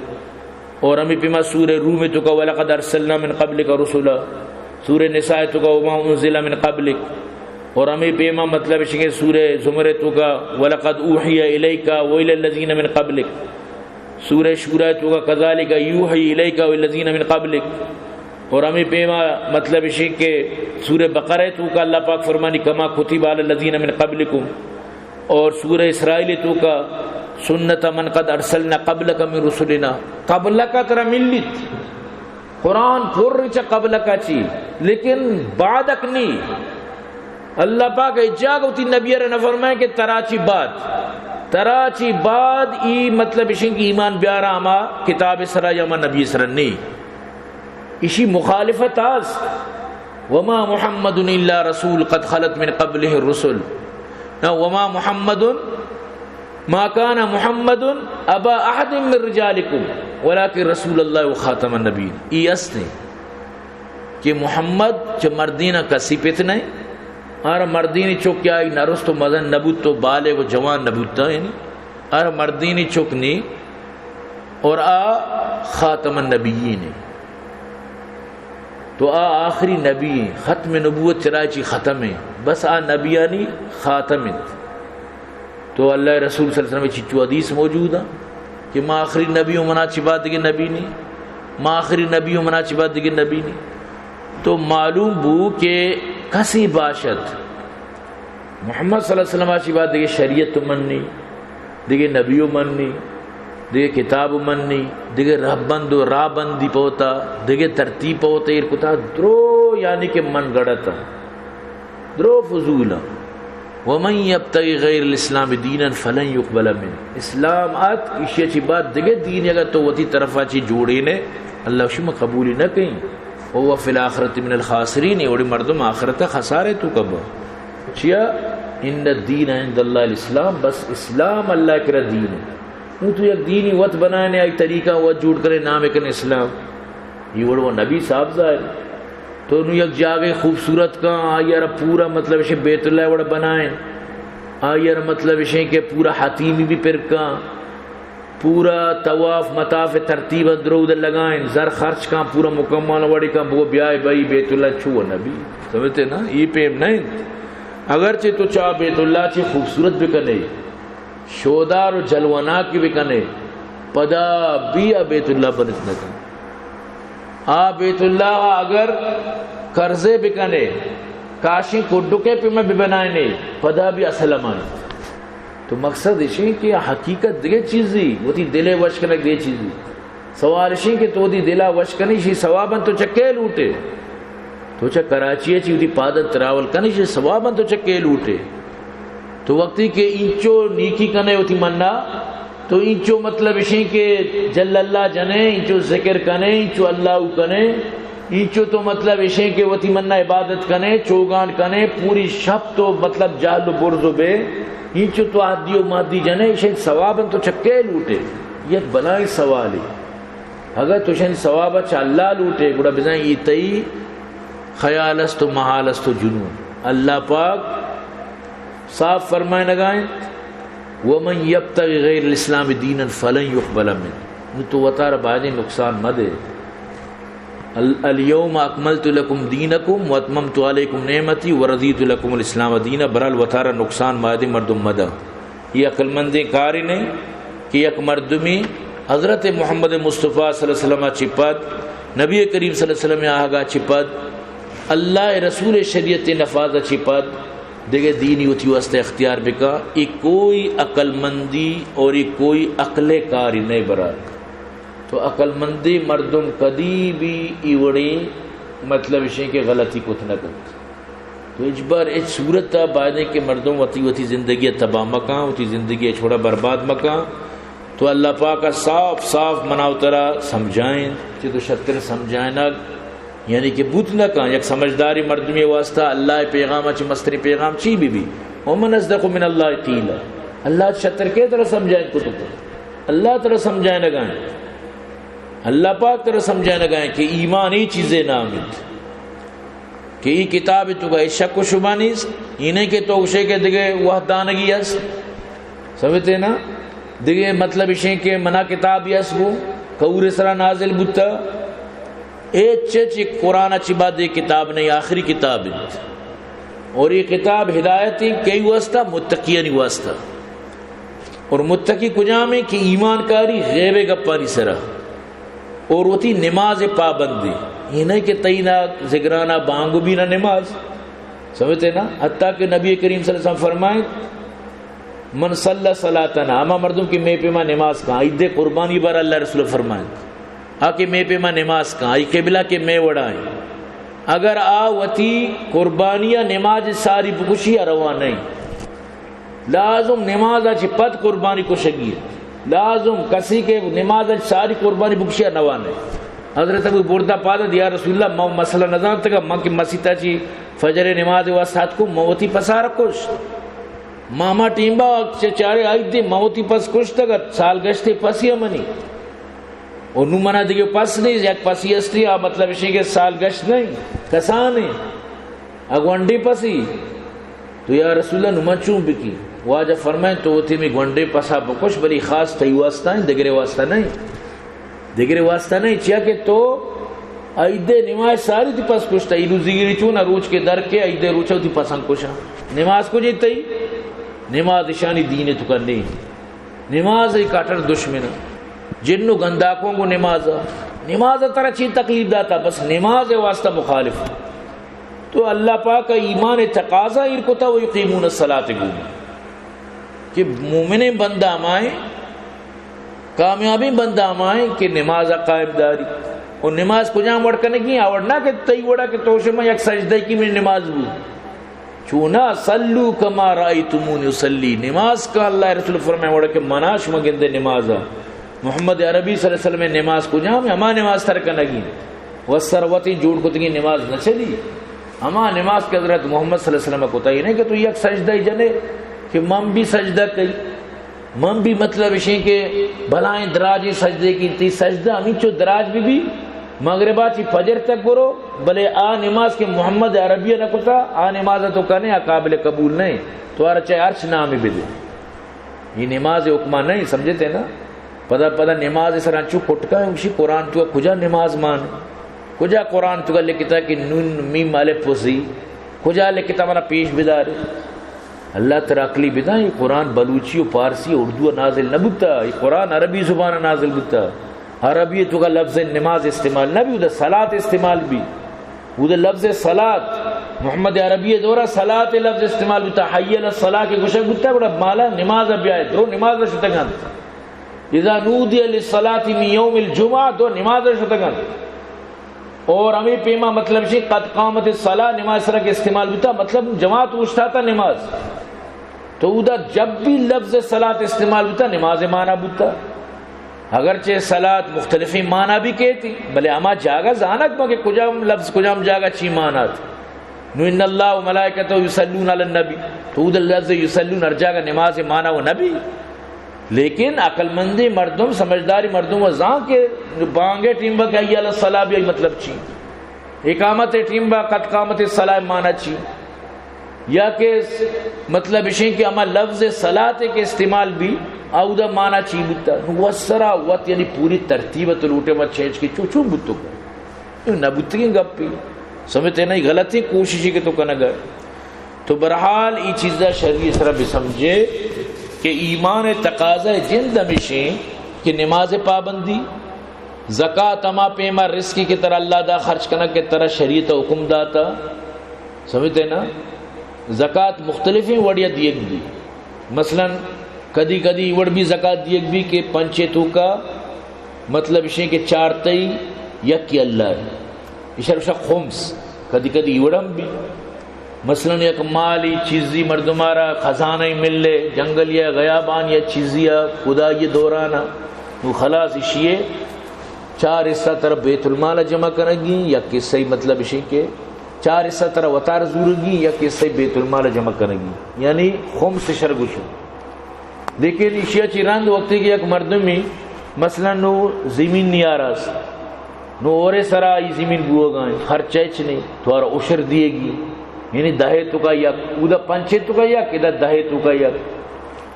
اور ہمیں پیما سورہ روم توکا ولقد ارسلنا من قبلک رسلا، سورہ نساء توکا وما انزل من قبلک، اور ہمیں پیما مطلب اشیں کہ سورہ زمر توکا ولقد اوحی الیک و الی الذین من قبلک، سورہ شورا توکا کذالک یوحی الیک و الی الذین من قبلک، اور ہمیں پیما مطلب اشیں کہ سورہ بقرہ توکا اللہ پاک فرمانی کما کتب علی الذین من قبلکم، اور سورہ اسرائیل توکا سنت من قد ارسلنا قبلک من رسلنا، قبلک ترا ملیت، قرآن پر چہ قبلک چی، لیکن بعدک نی۔ اللہ پاک اے جاگہ وتی نبی را نہ فرمائے کہ ترا چی بعد، ترا چی بعد ای مطلب اشیں کہ ایمان بیارا ہما کتاب سرا یا ہما نبی سرا نی۔ اشی مخالفت است۔ وما محمد الا رسول قد خلت من قبله الرسل۔ نہ، وما محمد، ما کان محمد ابا احد من رجالکم ولکن رسول اللہ و خاتم النبیین۔ ای است ہیں کہ محمد چہ مردینا کسی پت نہیں، ہر مردینی چک یا ای نرست و مزن نبوت و بالغ و جوان نبوتا، یعنی ہر مردینی چک نی، اور آ خاتم النبیین ہے۔ تو آ آخری نبی ہیں، ختم نبوت چرا چی ختم ہیں، بس آ نبیانی خاتم انت۔ تو اللہ رسول صلی اللہ علیہ وسلم چچو حدیث موجود ہیں کہ ما آخری نبی ہوں، منا چی بعد دگہ نبی نہیں، ما آخری نبی ہوں، منا چی بعد دگہ نبی نہیں۔ تو معلوم بو کہ کسی باشد محمد صلی اللہ علیہ وسلم آ چی بعد دگہ شریعت و منی، دگہ نبی و منی، دگہ کتاب و منی، دگہ رہبند و راہبندی پہ وتا، دگہ ترتیب پہ وتا ایر کتا، درو یعنی کہ من گڑتا، درو فضولا۔ ومن یبتغ غیر الاسلام دینا فلن یقبل منه۔ اسلام ات، ایشی چی بعد دگہ دین اگر تو وتی طرفا چی جوڑینے، اللہ شما قبولی نہ کہیں۔ وهو فی الآخرة من الخاسرین، اوڑے مردم آخرت خسارے توکا با۔ چیا؟ ان الدین عند اللہ الاسلام، بس اسلام اللہ کرا دین ہے۔ نو تو یک دینی وت بنائے نے، آئی طریقہ وت جوڑ کرے، نام کن اسلام۔ یہ وڑ وہ نبی صاحب ظاہر۔ تو نو یک جاگے خوبصورت کن، آئی ارا پورا مطلب اشے بیت اللہ وڑ بنائیں۔ آئی ارا مطلب اشے کہ پورا حتیمی بھی پر کن۔ پورا طواف مطاف ترتیب درود لگائیں، زر خرچ کاں، پورا مکمل وڑی کاں، بگو بیائے بھائی بیت اللہ چو نبی۔ سمجھتے نا؟ یہ پیم نہیں۔ اگرچہ تو چاہ بیت اللہ چی خوبصورت بکنے، شودار و جلوناک بکنے، پدا بھی آ بیت اللہ بنت نکن۔ آ بیت اللہ اگر قرضے بکنے، کاشیں کڈکے پہ میں ببنائنے، پدا بھی اصل ہمائیں۔ تو مقصد اشیں کہ حقیقت دگہ چیزی، وتی دلے وش کنگ دگہ چیزی۔ سوال اشیں کہ تو وتی دلا وش کنے، شی ثواباں تو چکے لوٹے؟ تو چہ کراچی ءَ چی وتی پادن تراول کنے، شی ثواباں تو چکے لوٹے؟ تو وقتی کہ اینچو نیکی کنے وتی منا، تو اینچو مطلب اشیں کہ جل اللہ جنے، اینچو ذکر کنے، اینچو اللہ کنے، اینچو تو مطلب اشیں کہ وتی منا عبادت کنے، چوگان کنے، پوری شپ تو مطلب جہل و برز و بے، اینچو تو عادی و مادی جنے، اشیں ثواباں تو چکے لوٹے؟ یک بلائیں سوالے۔ اگر تو شن ثواب چہ اللہ لوٹے، گڑا بزاں ای تئی خیال است و محال است و جنون۔ اللہ پاک صاف فرمائنگا انت، ومن یبتغ غیر الاسلام دینا فلن یقبل منه۔ نو تو وتارا بایدیں نقصان مدے۔ ال-، الیوم اکملت لکم دینکم واتممت علیکم نعمتی ورضیت لکم الاسلام دینا۔ برال وتارا نقصان بایدیں مردم مدہ۔ یہ عقل مندیں کارے نہیں کہ یک مردمی حضرت محمد مصطفی صلی اللہ علیہ وسلم چی پد، نبی کریم صلی اللہ علیہ وسلم آہگا چی پد، اللہ رسول شریعت نفاذ چی پد دگہ دینی وتی واسطہ اختیار بکا۔ یہ کوئی عقل مندی اور یہ کوئی عقل کاری نہیں برار۔ تو عقل مندی مردم کدی بھی ای وڑی مطلب اشیں کہ غلطی کت نہ کنت۔ تو ہچبر ہچ صورت ءَ بایدیں کہ مردم وتی، وتی زندگی ءَ تباہ مکاں، وتی زندگی ءَ ہچ وڑا برباد مکاں۔ تو اللہ پاک ءَ صاف صاف منا و ترا سمجھائیں، چہ تو شتر سمجھائینگ یعنی کہ بوت نہ کاں۔ یک سمجھداریں مردمے واسطہ اللہ ءِ پیغام ءَ چہ مستریں پیغام چی بی بی؟ ومن اصدق من اللہ قیلا۔ اللہ ءَ شتر کے ترا سمجھائیں کتو؟ اللہ ترا سمجھائینگا ایں۔ اللہ پاک ترا سمجھائینگا ایں کہ ایمان ای چیزے نام انت۔ کہ ای کتاب تو کا شک و شبہ نیست، ای نہیں کہ تو گوشے کہ دگہ وحدانگی است۔ سمجھتے نا؟ دگہ مطلب اشیں کہ منا کتاب یس گو، کور سرا نازل بوتا۔ اے چچ قرآن چی بعد یہ کتاب نہیں، آخری کتاب انت۔ اور یہ کتاب ہدایت کئی واسطہ؟ متقیانی واسطہ۔ اور متقی کجام ہیں کہ ایمان کاری غیب گپانی سرا۔ اور وتی نماز پابندی۔ یہ نہیں کہ تئی نا زگرانا بانگو بھی نہ نماز۔ سمجھتے نا؟ حتیٰ کہ نبی کریم صلی اللہ علیہ وسلم فرمائیں، من صلی صلاتنا، ہما مردم کہ مے پیما نماز کاں، عید قربانی بار اللہ رسول فرمائیں، آ کہ مے پیما نماز کاں، آئی قبلہ کہ مے وڑائیں۔ اگر آ وتی قربانی نماز ساری بکشی، آ روا نہیں۔ لازم نماز ءَ چہ پد قربانی کشگی انت۔ لازم کسی کہ نماز ءَ چہ ساری قربانی بکشی ءَ نوانے۔ حضرت ابو بردہ پاد ات، یا رسول اللہ، من مسئلہ نزانتگا، من کہ مسیت ءَ چہ فجر نماز واسطہ اتکوں، من وتی پسار کشت۔ ماما ٹیمبا چہ چارے آئی دے، من وتی پس کشتگ ات، سال گشتے پسی منی۔ و نوں منا دگہ پس نیست، یک پسی استی، آ مطلب اشی کہ سال گشت نہیں، کسانے، آ گونڈیں پسی۔ تو یا رسول اللہ، نوں من چون بکی؟ واجہ فرمائیں، تو وتی می گونڈیں پسا بکش، بلی خاص تئی واسطہ ہیں، دگرے واسطہ نہیں۔ دگرے واسطہ نہیں، چیا کہ تو عید نماز ساری تی پس کشتا، ایلو زیگری چون روچ کے در کے عید روچا تی پسان کشا۔ نماز کجے تئی؟ نماز اشانی دین تو کرنے۔ نماز ای کٹر دشمن۔ جن و گنداکوں گو نماز۔ نماز ترا چی تکلیف داتا؟ بس نماز واسطہ مخالف۔ تو اللہ پاک ایمان تقاضا ایر کتا و یقیمون الصلاۃ گو۔ کہ مومنیں بندہ ہمائیں، کامیابیں بندہ ہمائیں کہ نماز قائم داری۔ و نماز کجام وڑ کنگی؟ آ وڑ نہ کہ تئی وڑا کہ تو شما یک سجدہ کی من نماز بو۔ چونا، صلوا کما رأیتمونی اصلی، نماز کا، اللہ رسول فرمائے وڑا کہ منا شما گندے نماز۔ محمد عربی صلی اللہ علیہ وسلم نماز کجام؟ ہما نماز تر کنگی۔ و سروتی جوڑ کتگی نماز نہ چلی۔ ہما نماز کہ حضرت محمد صلی اللہ علیہ وسلم کتا، یہ نہیں کہ تو یک سجدہ ہی جنے کہ من بھی سجدہ کئی۔ من بھی مطلب اشیں کہ بلائیں دراجیں سجدے کی، تی سجدہ ہمینچو دراج بھی بھی، مغربا چی فجر تک برو، بلے آ نماز کہ محمد عربی نہ کتا، آ نماز تو کنے، آ قابل قبول نہیں۔ تو آرا چاہے ہرچ نامی بدے۔ یہ نماز حکمہ نہیں، سمجھتے نا؟ پدا، پدا نماز سر انچو کٹکا ہے، اسی قرآن تو کجا نماز مان؟ کجا قرآن تو لکھتا کہ نون میم الف وسی؟ کجا لکھتا؟ منا پیش بدار۔ اللہ ترا عقلی بداں، یہ قرآن بلوچی و پارسی و اردو نازل نہ بوتا، یہ قرآن عربی زبان نازل بوتا۔ عربی تو کا لفظ نماز استعمال نہ بھی، ادا صلاۃ استعمال بھی۔ ادا لفظ صلاۃ، محمد عربی دورا صلاۃ لفظ استعمال بوتا، حی علی الصلاۃ کے گوشگ بوتا، گڑا مالا نماز بیائے، درو نماز شتگان۔ اذا نودی للصلاة من یوم الجمعہ، تو نماز شتگن۔ اور ہمیں پیما مطلب شی قد قامت الصلاة، نماز سرا کہ استعمال بوتا، مطلب جماعت اوشتاتا نماز۔ تو اودا جب بھی لفظ صلاة استعمال بوتا، نماز معنی بوتا۔ اگرچہ صلاة مختلفیں معنی بھی کہتی، بلے ہما جاگہ زانگ ما کہ کجام لفظ کجام جاگہ چی معنی ات۔ نو ان اللہ و ملائکتہ یصلون علی النبی، تو اودا لفظ یصلون ہر جاگہ نماز معنی و نبی۔ لیکن عقل مندیں مردم، سمجھداریں مردم و زان کہ بانگے ٹیم با کہ حی علی الصلاة بھی مطلب چی، اقامت ٹیم با قد قامت الصلاة معنی چی، یا کہ مطلب اشیں کہ ہما لفظ صلاة کہ استعمال بھی، اودا معنی چی بوتا۔ نو وسرا وت یعنی پوری ترتیب تو لوٹے ما چینج کی چو چون بوتو کو۔ اے نہ بوتگیں گپے۔ سمجھتے نا، اے غلطیں کوششے کہ تو کنگا۔ تو بہرحال اے چیزا شری سرا بسمجھے کہ ایمان تقاضا جند ہمیشیں کہ نماز پابندی، زکات ہما پیما رزقی کہ ترا اللہ دا خرچ کنگ کہ ترا شریعت حکم داتا۔ سمجھتے نا؟ زکات مختلفیں وڑیا دیگ بی۔ مثلاً کدی کدی وڑ بی زکات دیگ بی کہ پنچے توکا مطلب اشیں کہ چار تئی یکی اللہ ہے۔ اشار اشا خمس، کدی کدی وڑ ہم بی۔ مثلاً یک مالی چیزی مردمارا خزانہ ملے، جنگل یا غیابان یا چیزی یا خدائی دورانا، نو خلاص اشیے چار حصہ ترا بیت المال جمع کنگی، یک حصہ مطلب اشیں کہ چار حصہ ترا وتار زورگی، یک حصہ بیت المال جمع کنگی، یعنی خمس شر گوشو۔ لیکن ایشیا چی رند وقتی کہ یک مردمی مثلاً نو زمین نیاراس، نو اورے سرا ای زمین بوگائیں، خرچہ ہچ نہیں، تو آرا عشر دیگی، یعنی دہے توکا یک، اودا پنچے توکا یک، ادا دہے توکا یک۔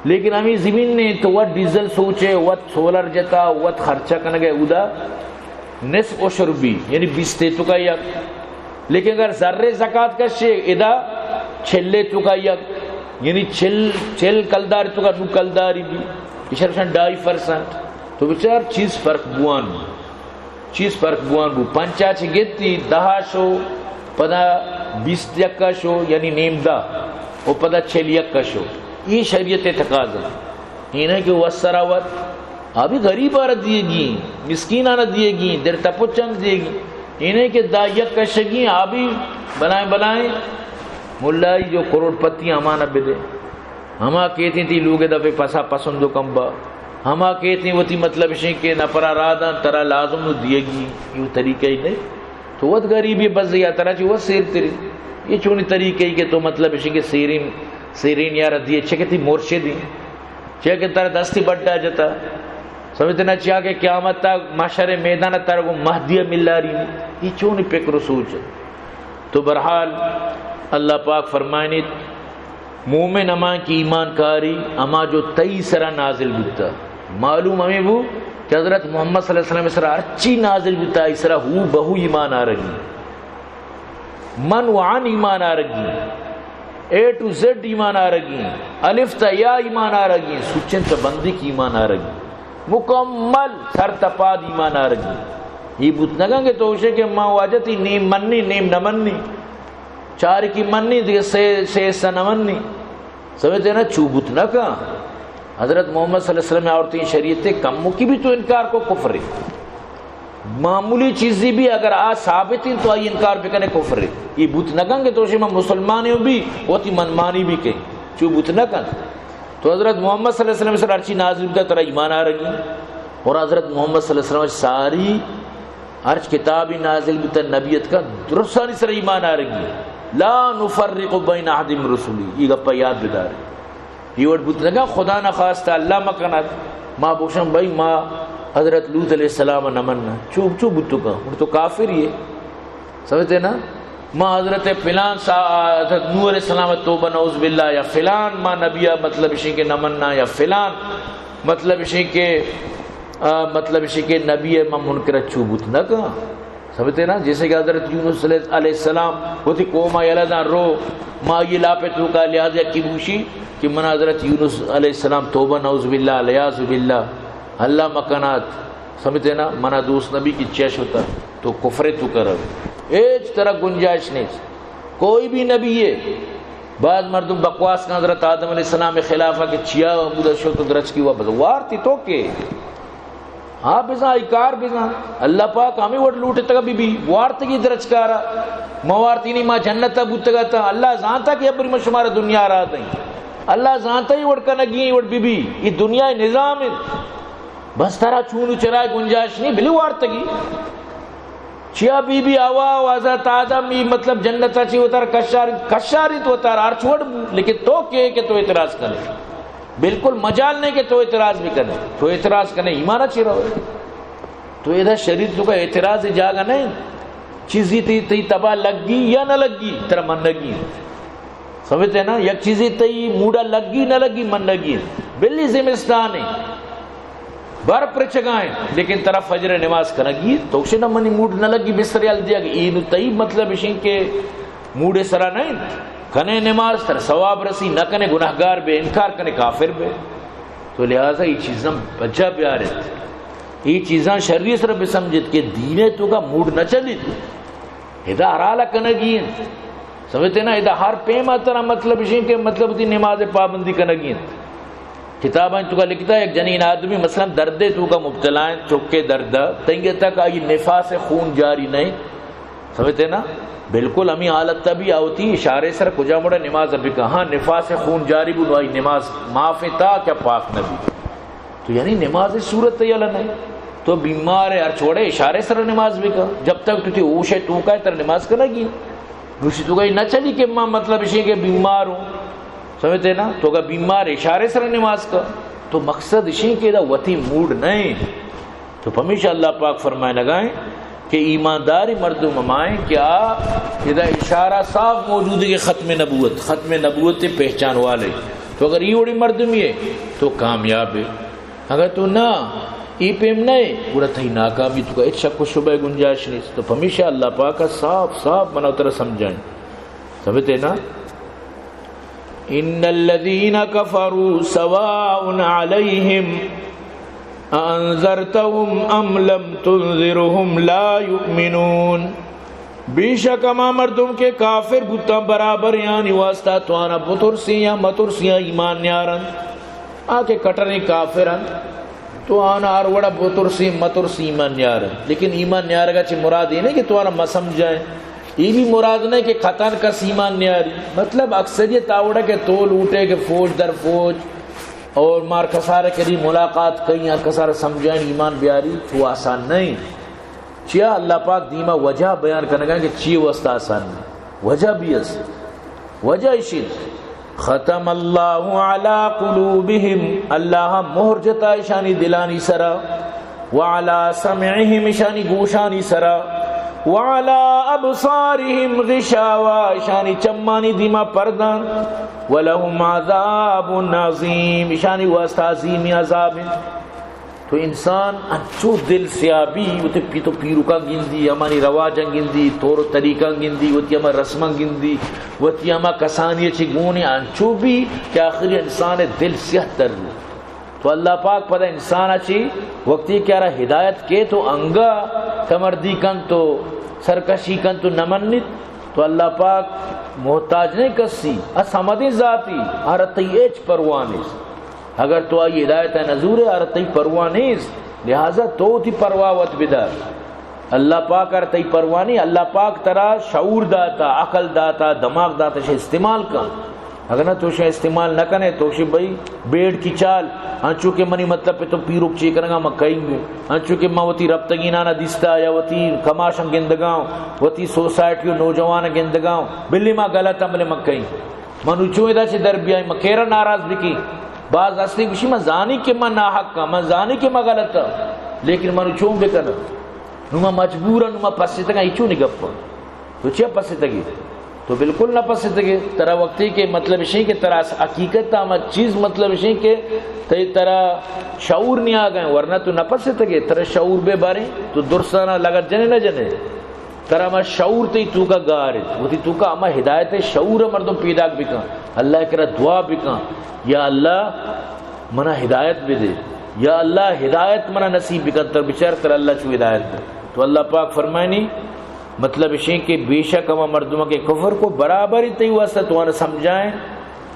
لیکن ہمیں زمین نے تو وت ڈیزل سوچے، وت سولر جتا، وت خرچہ کنگے، اودا نصف عشر بی، یعنی بیستے توکا یک۔ لیکن اگر زر زکات کشے، ادا چلے توکا یک، یعنی چل، چل کلدار توکا نو کلداری بی، اشرشن ڈائی پرسنٹ۔ تو بچار چیز فرق بوان بی۔ چیز فرق بوان بو۔ پنچا چہ گتی دہا شو، پدا بیست یکا شو، یعنی نیم دہ، و پدا چل یکا شو۔ ای شریعت تقاضا۔ اینہ کہ وسرا وت آبی غریب آرا دیگی، مسکین آنا دیگی، در تپچان دیگی۔ اینہ کہ دا یک کشگی آبی بلائیں بلائیں ملائی جو کروڑ پتی ہمانا بدے۔ ہما کیتیں تی لوگ دفے پسا پسند و کمبا۔ ہما کیتیں وتی مطلب اشیں کہ نپرا را داں ترا لازم نو دیگی، یو طریقہ ہی نہیں۔ تو وت غریبی بس یا ترا چی وت سیر تری۔ یہ چونی طریقہ ہی کہ تو مطلب اشیں کہ سیرین، سیرین یارا دیے، چکتی مرشدی۔ چہ کہ ترا دستی بڈا جتا۔ سمجھتے نا چیا کہ قیامت تا محشر میدان ترا گو مہدی ملاری۔ یہ چونی فکر و سوچ۔ تو بہرحال اللہ پاک فرمائنیت، مومن ہما کہ ایمان کاری ہما جو تئی سرا نازل بوتا۔ معلوم ہمیں بو کہ حضرت محمد صلی اللہ علیہ وسلم سرا ہرچی نازل بوتا، اس سرا ہو بہو ایمان آرگی۔ من و عن ایمان آرگی، اے ٹو زیڈ ایمان آرگی، الف تا یا ایمان آرگی، سوچن تا بندی کی ایمان آرگی، مکمل سر تا پاد ایمان آرگی۔ یہ بوت نگن کہ تو اسے کہ ما واجہ تی نیم منی، نیم نہ منی، چار کی منی، دیگہ سے، سے حصہ نہ منی۔ سمجھتے نا، چو بوت نہ کن۔ حضرت محمد صلی اللہ علیہ وسلم عورتیں شریعت کم کی بھی تو انکار کو کفر ہے۔ معمولی چیزی بھی اگر آ ثابت ہیں تو آئی انکار بکنے کفر ہے۔ یہ بوت نہ کن کہ تو شما مسلمان ہو بھی، وتی من مانی بھی کہیں۔ چو بوت نہ کن۔ تو حضرت محمد صلی اللہ علیہ وسلم سر ہرچی نازل بوتا ترا ایمان آرگی۔ اور حضرت محمد صلی اللہ علیہ وسلم ساری ہرچ کتابی نازل بوتا نبیت کا درستانی سر ایمان آرگی۔ لا نفرق بین احد من رسلی۔ یہ گپا یاد بدار۔ یہ وڑ بوت نگا خدا نخواستہ اللہ مکنات۔ ما بوشن بھائی ما حضرت لوط علیہ السلام نہ مننا۔ چو، چو بوتو کا؟ تو کافر یہ۔ سمجھتے نا؟ ما حضرت فلان سا-، حضرت نوح علیہ السلام توبہ نعوذ باللہ، یا فلان ما نبی مطلب اشیں کہ نہ مننا، یا فلان مطلب اشیں کہ، آ، مطلب اشیں کہ نبی ما منکر۔ چو بوت نہ کا۔ سمجھتے نا؟ جیسے کہ حضرت یونس علیہ، علیہ السلام وتی قوم یلا داں رو، ما یہ لاپے توکا لحاظ کی بوشی کہ من حضرت یونس علیہ السلام توبہ نعوذ باللہ، العیاذ باللہ، اللہ مکنات۔ سمجھتے نا؟ منا دوست نبی کہ چش ہوتا تو کفر تو کرو۔ ہیچ طرح گنجائش نہیں۔ کوئی بھی نبی ہے، بعض مردم بکواس کن حضرت آدم علیہ السلام خلاف کہ چیا ہمودا شو تو درچکی وا بزاں وارتی تو کے؟ ہاں بزاں، ای کار بزاں۔ اللہ پاک ہمیں وڑ لوٹتگ بی بی، وارتگی درچکارا۔ موارتی نہیں، ما جنت بوتگا تا۔ اللہ زانتا کہ ابری ما شمارا دنیا را دیں۔ اللہ زانتا ہی وڑ کنگی، وڑ بی بی۔ یہ دنیا نظام ہے۔ بس ترا چون و چرائے گنجائش نہیں، بلی وارتگی۔ چیا بی بی حوا و حضرت آدم ای مطلب جنت چی وتار کشار، کشاری تو وتار ہر چوڑ بو، لیکن تو کے کہ تو اعتراض کرے؟ بالکل مجال نہیں کہ تو اعتراض بھی کرے۔ تو اعتراض کرے، ایمان چی رو؟ تو ادا شریعت تو کا اعتراض جاگا نہیں۔ چیزی تی، تی تبا لگی یا نہ لگی، ترا من لگی۔ سمجھتے نا؟ یک چیزی تئی موڈا لگی نہ لگی، من لگی۔ بلی زمستان ہے، بر پرچگائیں، لیکن ترا فجر نماز کنگی، تو شنا منی موڈ نہ لگی، بستر یل دیگ۔ اینو تئی مطلب اشیں کہ موڈ سرا نہیں، کنے نماز تر ثواب رسی، نہ کنے گناہگار بے، انکار کنے کافر بے۔ تو لہذا یہ چیزاں بجا بیارت، یہ چیزاں شری سر بسمجھت کہ دینے تو کا موڈ نہ چلیت۔ ادا ہر حال کنگی انت۔ سمجھتے نا؟ ادا ہر پیما ترا مطلب اشیں کہ مطلب تی نماز پابندی کنگی انت۔ کتاباں تو کا لکھتا ہے، ایک جنین آدمی مثلاً دردے تو کا مبتلا ہے، چکے درد، تنگے تک آئی نفاس خون جاری نہیں۔ سمجھتے نا؟ بالکل ہمیں حالت تبھی آوتی اشارے سر کجا مڑا نماز بکا۔ ہاں، نفاس خون جاری بو، نو آئی نماز معاف تا کیا پاک نبی؟ تو یعنی نماز صورت یلا نہیں۔ تو بیمار ہے، ہر چھوڑے اشارے سر نماز بکا۔ جب تک تو تی ہوش ہے تو کا ہے، تر نماز کنگی۔ دوسری تو کا یہ نہ چلی کہ ماں مطلب اشیں کہ بیمار ہوں۔ سمجھتے نا؟ تو کا بیمار اشارے سر نماز کا۔ تو مقصد اشیں کہ دا وتی موڈ نہیں۔ تو پمیشا اللہ پاک فرمائے لگائیں کہ ایمانداری مردم ہمائیں کہ آ ادا اشارہ صاف موجود ہے کہ ختم نبوت، ختم نبوت پہچان والے۔ تو اگر یہ وڑی مردمی ہے تو کامیاب ہے۔ اگر تو نہ، ای پیم نہ، گڑا تئی ناکامی تو کا ہچ شک و شبہ گنجائش نہیں۔ تو پمیشا اللہ پاک صاف صاف منا ترا سمجھائیں۔ سمجھتے نا؟ ان الذين كفروا سواء عليهم أأنذرتهم أم لم تنذرهم لا يؤمنون۔ بے شک ہما مردم کہ کافر بوتاں برابر یعنی واسطہ تو آنا بترسی یا مترسی ایمان نیارن۔ آ کہ کٹریں کافر انت، تو آنا ہر وڑا بترسی مترسی ایمان نیارن۔ لیکن ایمان نیارگا چہ مراد یہ نہیں کہ تو آنا مسمجھائیں۔ یہ بھی مراد نہیں کہ قطعاً کس ایمان نیاری۔ مطلب اکثریت آوڑا کہ تو لوٹے کہ فوج در فوج اور مار کسار کری ملاقات کئی یا کسار سمجھائیں ایمان بیاری تو آسان نہیں۔ چیا اللہ پاک دیما وجہ بیان کنگا کہ چی واسطہ آسان نہیں؟ وجہ بھی است۔ وجہ اشی، ختم اللہ علی قلوبہم، اللہ مہر جتا اشانی دلانی سرا، وعلی سمعہم، اشانی گوشانی سرا، وعلی ابصارہم غشاوہ، اشانی چمانی دیما پردان، ولہم عذاب عظیم، اشانی واسطہ عظیمی عذاب انت۔ تو انسان انچو دل سیاہ بی، وتی پت و پیرکاں گندی، ہمانی رواجاں گندی، طور و طریقاں گندی، وتی ہما رسماں گندی، وتی ہما کسانی چی گونی انچو بی کہ آخری انسان دل سیاہ تر رو۔ تو اللہ پاک پدا انسان چی وقتی کہ آرا ہدایت کے تو انگا کمردی کن تو سرکشی کن تو نمنیت، تو اللہ پاک محتاج نہیں کسی، اس ہمدیں ذاتی، آرا تئی ہچ پرواہ نیست۔ اگر تو آئی ہدایت ء نزورے، آرا تئی پرواہ نیست، لہذا تو وتی پرواہ وت بدار۔ اللہ پاک آرا تئی پرواہ نہیں، اللہ پاک ترا شعور داتا، عقل داتا، دماغ داتا، شے استعمال کن۔ اگر نہ تو شے استعمال نہ کنے، تو شے بھئی بیڑ کی چال، انچو کہ منی مطلب پہ تو پیروک چی کنگا ما کئیں گوں، انچو کہ ما وتی ربتگینانا دیستا یا وتی کماشاں گندگاں، وتی سوسائٹی و نوجوان گندگاں، بلی ما غلط عمل ما کئیں۔ من چون ادا چہ در بیائیں، من کیرا ناراض بکی؟ باز ہستی گوشی، من زانی کہ من ناحق ہاں، من زانی کہ من غلط ہاں، لیکن من چون بکناں؟ نو من مجبور ہاں، نو من پسیتگاں، ای چونی گپ ہاں؟ تو چیا پسیتگی؟ تو بالکل نہ پسیتگے۔ ترا وقتی کہ مطلب اشیں کہ ترا حقیقت ہما چیز مطلب اشیں کہ تئی ترا شعور نیاگئیں، ورنہ تو نہ پسیتگے۔ ترا شعور بے باریں، تو درسانا لگت جنے نہ جنے؟ ترا ہما شعور تئی توکا گار انت، وتی توکا ہما ہدایت شعور مردم پیداک بکن، اللہ کرا دعا بکن، یا اللہ منا ہدایت بدے، یا اللہ ہدایت منا نصیب بکن، تر بچار تر اللہ چو ہدایت دے۔ تو اللہ پاک فرمائنی، مطلب اشیں کہ بے شک ہما مردم کہ کفر کو، برابر ہی تئی واسطہ توانا سمجھائیں،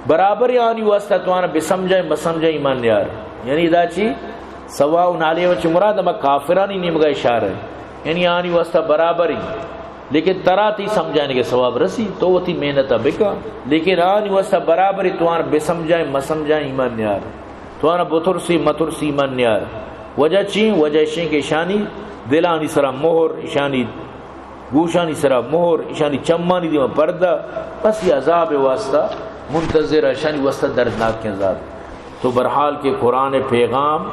برابر ہی آنی واسطہ توانا بسمجھائیں، مسمجھائیں، ایمان نیار۔ یعنی ادا چی؟ سواء علیہم چی مراد ہما کافرانی نیمگا اشارہ ہے۔ یعنی آنی واسطہ برابر ہی، لیکن ترا تئی سمجھانے کے ثواب رسی، تو وتی محنت بکا، لیکن آنی واسطہ برابر ہی توانا بسمجھائیں، مسمجھائیں، ایمان نیار۔ توانا بترسی، مترسی، ایمان نیار۔ وجہ چی؟ وجہ اشیں کہ اشانی دلانی سرا مہر، اشانی گوشانی سرا مہر، اشانی چمانی دیما پردہ، بس یہ عذاب واسطہ منتظر، اشانی واسطہ دردناکیں عذاب۔ تو بہرحال کہ قرآن پیغام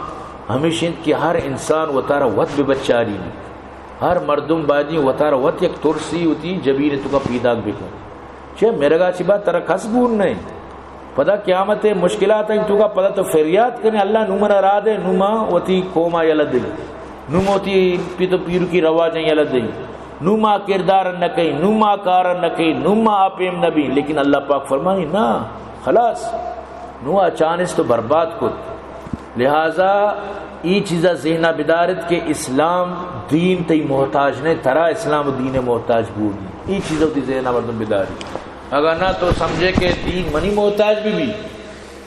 ہمیش انت کہ ہر انسان وتارا وت بہ بچاری، ہر مردم بایدیں وتارا وت یک ترسی وتی جبین توکا پیداک بکن۔ چہ مرگا چی بعد ترا کس گور نہ انت۔ پدا قیامت مشکلات انت توکا پدا تو فریاد کنے، اللہ نوں منا راہ دے، نوں ما وتی قوما یلہ دئی، نوں ما وتی پت و پیرکی رواجاں یلہ دئی، نوں ما کردار نہ کئی، نوں ما کار نہ کئی، نوں ما آ پیم نہ بی۔ لیکن اللہ پاک فرمانی، نا، خلاص، نوں آ چانس تو برباد کت۔ لہذا ای چیزا ذہنا بدارت کہ اسلام دین تئی محتاج نہ، ترا اسلام دین محتاج بوگی۔ ای چیزا وتی ذہنا مردم بداری۔ اگر نہ تو سمجھے کہ دین منی محتاج بہ بی،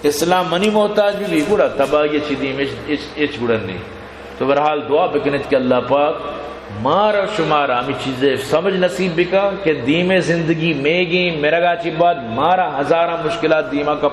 اسلام منی محتاج بہ بی، گڑا تباہی چی دیم اچ، اچ، اچ گڑا نہیں۔ تو بہرحال دعا بکنت کہ اللہ پاک مارا شمارا ہمیں چیزیں سمجھ نصیب بکا کہ دیم زندگی میگیں مرگا چی بعد مارا ہزاراں مشکلات دیما کپا۔